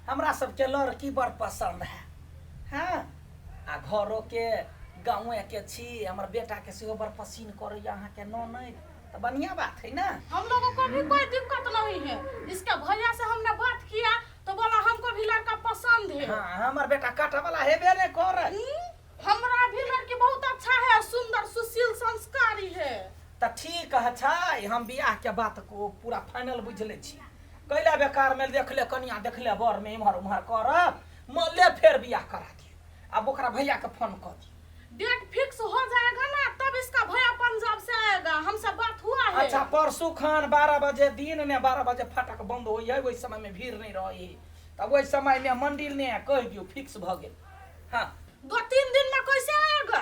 हमरा सबके लड़की बड़ पसंद है। हाँ, आ घरो के गाँवे के छी, हमर बेटा के सेहो बड़ पसीन करैया अहाँके ननैद, तऽ बढ़िया बात है ना। हम लोगों को भी कोई दिक्कत नहीं है। इसके भैया से हमने बात किया तो बोला हमको भी लड़का पसंद है। हाँ, हमर बेटा काटा वाला हेबे नहीं करे। हमरा भी लड़की बहुत अच्छा है, सुंदर सुशील संस्कारी है। तऽ ठीक है छै, हम बियाह के बात को पूरा फाइनल बुझि लै छी। कैला बेकार में देख ले कनिया, देख ले बर में इम्हर उम्हर करब, मले फेर बियाह करा दियो। आब ओकरा भैया के फोन कऽ दियो। डेट फिक्स हो जाएगा ना तब इसका भैया पंजाब से आएगा, हमसे बात हुआ है। अच्छा, परसू खान 12 बजे दिन ने 12 बजे फाटक बंद होइ है, ओहि समय में भीड़ नहीं रही, तब ओहि समय में मंदिर ने कहि दियो फिक्स भऽ गेल। हाँ, 2-3 दिन में कैसे आएगा?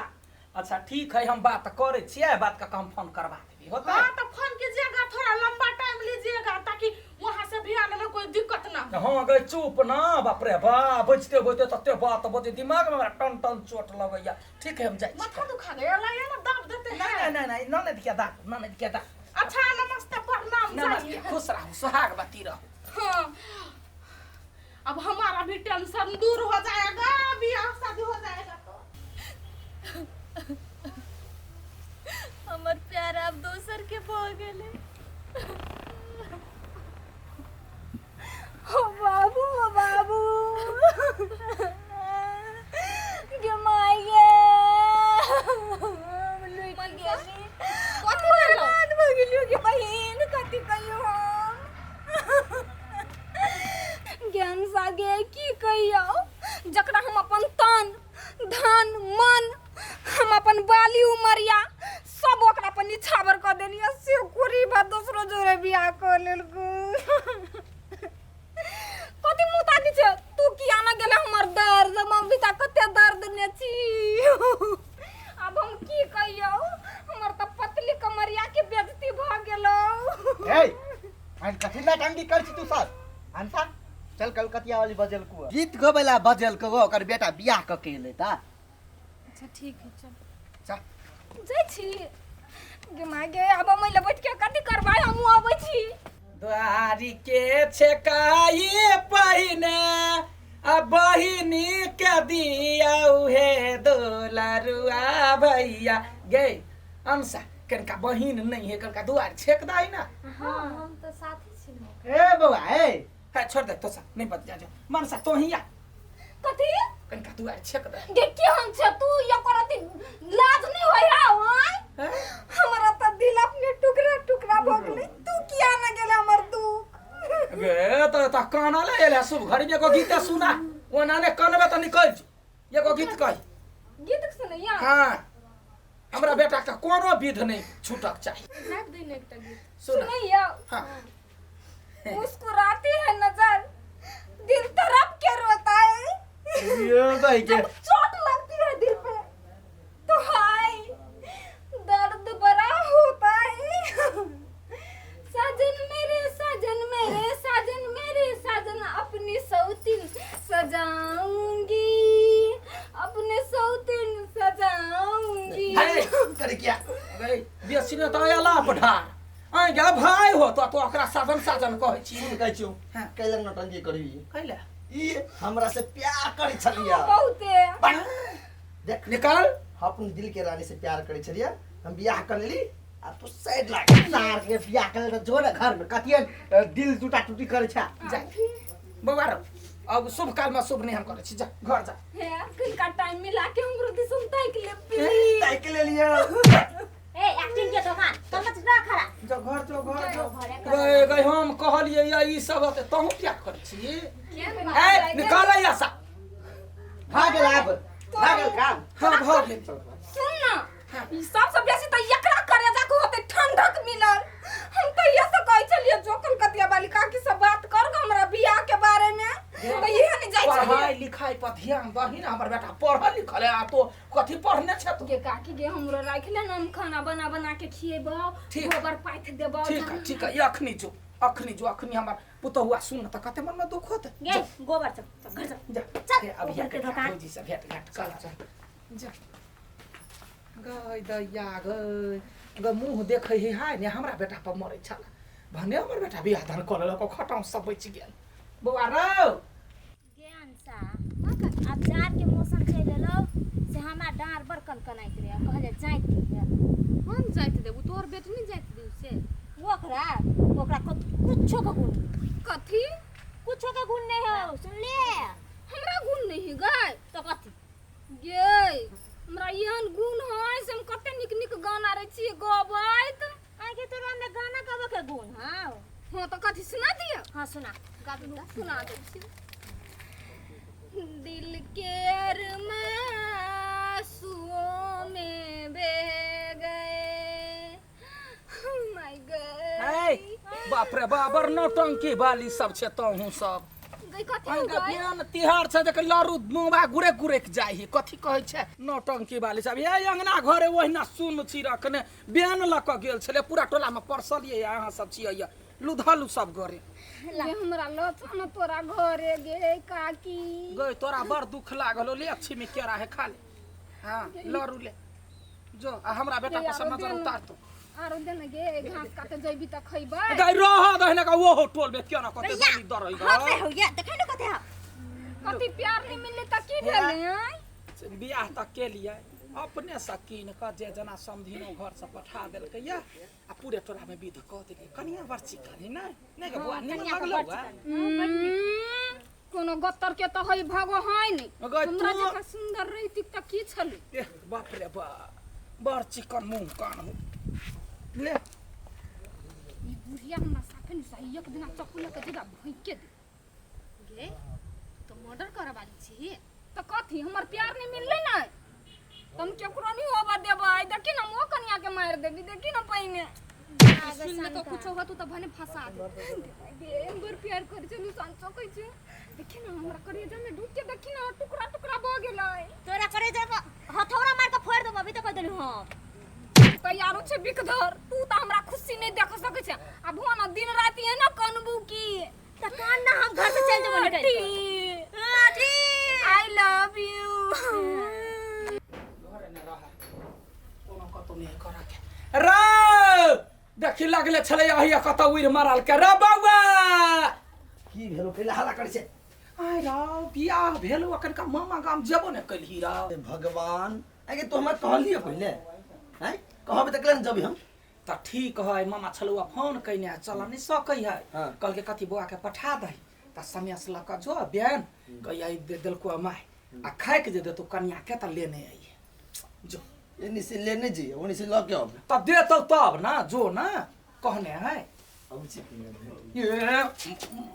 अच्छा ठीक है, हम बात करे छियै, बात कऽ के हम फोन करवा देबै, होतै? हाँ, तो फोन कीजिएगा, थोड़ा लंबा टाइम लीजिएगा ताकि वहाँ से भी आने में कोई दिक्कत ना हो। हाँ गई, चुप ना, बाप रे बाप, बजते बजते तते बात बजे दिमाग में हमरा टन टन चोट लगैया। ठीक है, हम जाइ छी। माथा दुखा गया, लाइए ना दाब देते हैं। नहीं नहीं नहीं, ननद के दाब, ननद के दाब। अच्छा नमस्ते, प्रणाम, नमस्ते, जाइए। खुश रहू, सुहागवती रहू। हाँ, अब हमारा भी टेंशन दूर हो जाएगा, बियाह शादी हो जाएगा तो। हमर प्यार आब दोसर के भऽ गेलै। ओ बाबू, ओ बाबू गे माय गे, हम लुटि गेली, कथी भेलौ? बर्बाद भऽ गेलियो गे बहिन, कथी कहियो हम ज्ञान सागे, की कहियो, जकरा हम अपन तन धन मन, हम अपन बाली उमरिया सब ओकरा पर निछावर कऽ देलियै, से कोरी बा दोसरो जोरे बियाह कऽ लेलको। कथी मुँह ताकी छै तू? किया ना गेले हमर दर्द मम्मी ता कते दर्द ने छी। आब हम की कहियौ, हमर तऽ पतली कमरिया के बेइज्जती भऽ गेलौ। ए आज कथी नाटंकी कर छी तू सब? अनसा चल, कलकतिया वाली बजल को गीत गबैला बजल को, ओकर बेटा बियाह क के एलै ता। अच्छा ठीक है, चल। चल जाइ छी गे माय गे, आब हम अइले बैठ के कथी करबै, हमहूँ अबै छी। द्वारी के छेकाई पहिने आ बहिनी के दिया उहे दुलरुआ भैया गे। अंशा, कनका बहिन नहीं है, कनका दुआर छेक दाई ना। हाँ, हम तऽ साथी छी ने। ए बौआ ए। है, छोड़ दे तो सा नहीं बच जा, मनसा तो ही आ। कथी? कनका दुआर छेक दे गे, केहन छै तू? एकर अथी लाज नहीं होय है आँय? हैं? हमरा तऽ दिल अपने टुकड़ा टुकड़ा भऽ गेलै, तू किया न गेले हमर दुख गे? तो त काना ले एले शुभ घड़ी में एगो गीत सुना, ओना ने कनबे त निकल जो, एगो गीत कही। गीत सुनैया? हाँ, हमरा बेटा के कोनो विध नहीं छूटक चाही। गाबि दे ने एकटा गीत। सुना। सुनैया? हाँ। मुस्कुराती है नजर, दिल तड़प के रोता है, ये भाई के जब चोट लगती है दिल पे तो हाय दर्द बड़ा होता है। साजन मेरे, साजन मेरे, साजन मेरे, साजन अपनी सौतीन सजाऊंगी, अपने सौतीन सजाऊंगी। हे, करे क्या गई बेसी ने तऽ अयला पठार आइ गे भाय हो तो तो ओकरा साजन साजन कहै छी। सुन, कहै छियौ। हाँ। कैला नौटंकी करबी? कैला? ई हमरा से प्यार करै छलिया। बहुते। देख। निकाल। हम अपन दिल के रानी से प्यार करै छलिया, हम बियाह कर लेली आ तू साइड लाग सार के बियाह कर ले, जो ना घर में कतियन दिल टूटा टूटी करै छै। जा बौआ रौ, अब शुभ काल में शुभ नहीं हम करै छी, जा घर जा। हे, कनिका टाइम मिला के हमरो दिसन ताकि ले प्लीज। ताकि लेलियो। ए एक्टिंग के दुकान कमच ना खड़ा। जो घर जो, घर जो। घरे। गए गए, हम कहलिए या ई सब होते तहु प्यार करै छी। ए निकाल ऐसा। भऽ गेल, आब भऽ गेल काम। हां, भऽ गेल। सुन ना, ई सबसँ बेसी तऽ एकरा करेजा के होते ठंडक मिलल। हम तऽ इहे से कहै छलियै, जो कलकतिया वाली काकी से बात कर गो हमरा बियाह के बारे में, तऽ इहे ने जाइ छलियै। पढ़ाई लिखाई पर ध्यान दही ना, हमर बेटा पढ़ल लिखल है, आ तो कथी पढ़ने छै तू? गे काकी गे, हमरो राखि ले ना, हम खाना बना बना के खिएबौ, ठीक। गोबर पाथि देबौ। ठीक है, ठीक है, अखनी जो, अखनी जो, अखनी हमर पुतहुआ सुन तऽ कते मन में दुख होते। गे गोबर, चल चल घर चल। जा। चल, ए, अब गोबर के दुकान। भौजी से भेंट घाट कर, चल जा। गई दैया गई ग, मुँह देखै है हाय ने हमरा बेटा पर मरै छल, भने हमर बेटा बियाह दान कऽ लेलक, खटाउ सब बचि गेल। बौआ रौ। अंशा, अब जाड़ के मौसम चलि एलौ से हमरा डाँड़ बड़ कनकनाइत रहै, कहलियै जाइत दिहे। हम जाइत देबू, तोहर बेटी नहि जाइत देबू से? ओकरा ओकरा कुछो के गुण नहि। कथी? कुछो के गुण नहीं हो, सुनले? हमरा गुण नहीं है गाय? तो कथी गे, हमरा एहन गुण है से हम कते नीक नीक गाना रै छियै गबैत। आगे तोरा में गाना गाबे के गुण हौ? हाँ, तो कथी सुना दिअ? हाँ सुना। गाबी तऽ सुना दै छी। दिल के अरमासुओं में बह गए, my ऐ गॉड। बाप रे बाप, बड़ नौटंकी वाली सब छै तोहूँ सब। गई कथी हो गई? बिहान तिहार छै देख, लड़ू मुँहबा घुरे घुरे के जाइ है। कथी कहै छै नौटंकी वाली सब? हे अंगना घरे ओहिना सुन छी रखने, बेन लऽ कऽ गेल छलै, पूरा टोला में परसलियै। अहाँ सब छियै लुधलू सब घरे। गे हमरा लऽ चल न तोरा घरे गे काकी। गई तोरा बड़ दुख लागल हो, ले अच्छी में केरा है, खा ले। हाँ लड़ू ले जो, आ हमरा बेटा पर सब नजर उतार तो। आरो दे न गे, घास काटे जैबी तऽ खैबै। गई रह दहने का ओहो टोल में केना कते बड़ी डर है। हाँ पे हो गया, देखै न कते हो। कथी प्यार नहीं मिलले तऽ की भेलै? आँय बियाह तक के लिए अपने से कीन कऽ जे जना समधिनो घर से पठा देलकै या आ पूरे टोला में विध कऽ देलियै। कनिया बड़ चिकन है नै? नै गे बौआ, निमन लगलौ बा? कोनो गत्तर के तऽ है भागो है नि। गई हमरा तू जकाँ सुंदर रहिती तऽ की छलै? एह बाप रे बाप, बड़ चिकन मुँह कान हो ले। ई बुढ़िया हमरा साफे नहीं सही, एक दिना चक्कू लऽ के जेबा भोंके दे। गे तो मर्डर करऽ वाली छी। तऽ कथी हमर प्यार नहीं मिललै नै तऽ हम केकरो नहीं होबऽ देबै। देखी न, ओ कनिया के मारि देबी, देखी न पहिने। सुन ले तो कुछो हो तू तऽ भने फंसा दे। गे हम बड़ प्यार करै छलहुँ, सांचो कहै छी। देखी न, हमरा करेजा में ढुक के देखी न, टुकड़ा टुकड़ा भऽ गेलै। तोरा करे जब हथौड़ा मार के फोड़ देबो, अभी तो कह देलु हम। तैयारो छै बिखधर, तू तऽ हमरा खुशी नहीं देख सकै छै। आ भो न दिन राति एना कनबू की तऽ कान ना, हम घर से चल जेबो निकल के। हां ठीक, I love you. घरे नहि रह, कोनो कतौ नहि करऽ के रे। देखी लगले छलै अहिया कतौ उड़ि मारल के रे बौआ। की भेलो, कैला हल्ला करै छै? आइ रौ, बियाह भेलो अखन का मामा गाम जेबो ने कलही रौ। हे भगवान, आगे तो हमरा कहलिए पहिले हैं, कहबे तऽ केला ने जबी हम। तऽ ठीक है, मामा छलौ फोन कयने, चल नहि सकै है। हाँ। कहलकै कथी बौआ के पठा दही तऽ समय से लऽ कऽ जो बेन कहिया दे देलको माय आ खाइके जे देतौ कनिया के तऽ लेने अइहे जो। एनी से लेने जइए, ओनी से लऽ के अबै। तऽ देतौ तब ना, जो ना कहने है। अबै छी। ए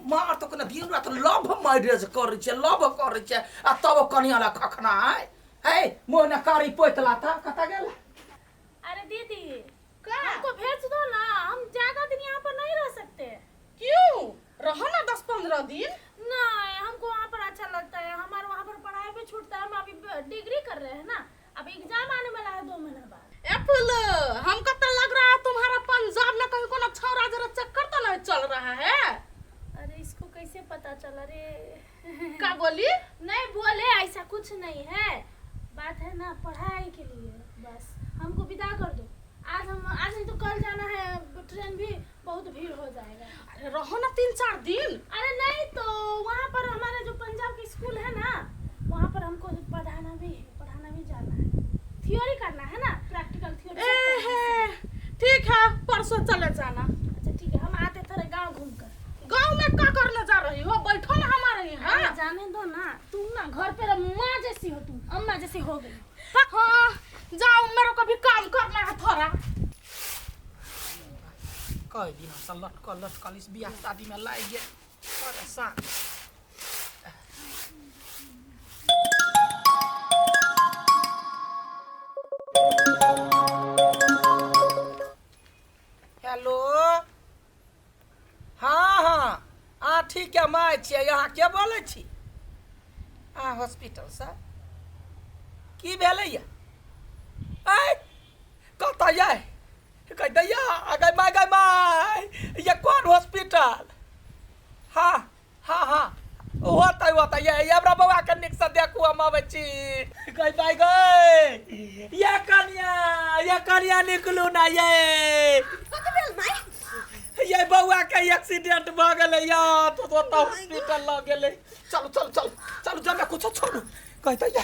मार तो कने दिन रात लव मैरिज करै छै, लव करै छै आ तब कनिया ला खखना है। है मोहना कारी पोतला था कतऽ गेल? अरे दीदी हमको भेज दो ना, हम ज्यादा दिन यहाँ पर नहीं रह सकते। क्यों, रहो ना 10-15 दिन। नहीं, हमको वहाँ पर अच्छा लगता है, हमारे वहाँ पर पढ़ाई भी छूटता है। हम अभी डिग्री कर रहे हैं ना, अब एग्जाम आने वाला है 2 महीना बाद। ए फुल, हमको तो लग रहा है तुम्हारा पंजाब में कहीं कोनो छौरा जरा चक्कर तो नहीं चल रहा है। अरे इसको कैसे पता चला रे? का बोली? नहीं बोले, ऐसा कुछ नहीं है, बात है ना पढ़ाई के लिए, बस हमको विदा कर दो आज। हम आज नहीं तो कल जाना है, ट्रेन भी बहुत भीड़ हो जाएगा। अरे रहो ना 3-4 दिन। अरे नहीं तो वहाँ पर हमारा जो पंजाब के स्कूल है ना, वहाँ पर हमको पढ़ाना भी है, पढ़ाना भी जाना है, थियोरी करना है ना, प्रैक्टिकल थियोरी ए सब करना है। हे, ठीक है, परसों चले जाना। अच्छा ठीक है, हम आते थोड़े गांव घूम कर। गांव में का करने जा रही हो, बैठो ना हमारे यहाँ। अरे जाने दो ना, तुम ना घर पे माँ जैसी हो, तुम अम्मा जैसी हो गई। हाँ जाओ, मेरे को भी काम करना है थोड़ा। कई दिन से लटकल लटकल इस बियाह शादी में लागि गेल परेशान। हेलो, हाँ हाँ अहाँ ठीक है, माय छियै। अहाँ के बोलै छी? अहाँ हॉस्पिटलसँ? की भेलैया? आय कतऽ यै? कहि दैया गै माय, गै माय, ये कोन हॉस्पिटल? हाँ हाँ हाँ, होतै होतै। ये हमरा बौआके नीकसँ देखू, हम अबै छी। गै माय गै, ये कनिया, ये कनिया निकलू ना ये। कथी भेल माय? ये बौआ के एक्सीडेंट भऽ गेलै या तो तो हॉस्पिटल लऽ गेलै। चलू चलू चलू चलू, जमे कुछो छोड़ू कहते या।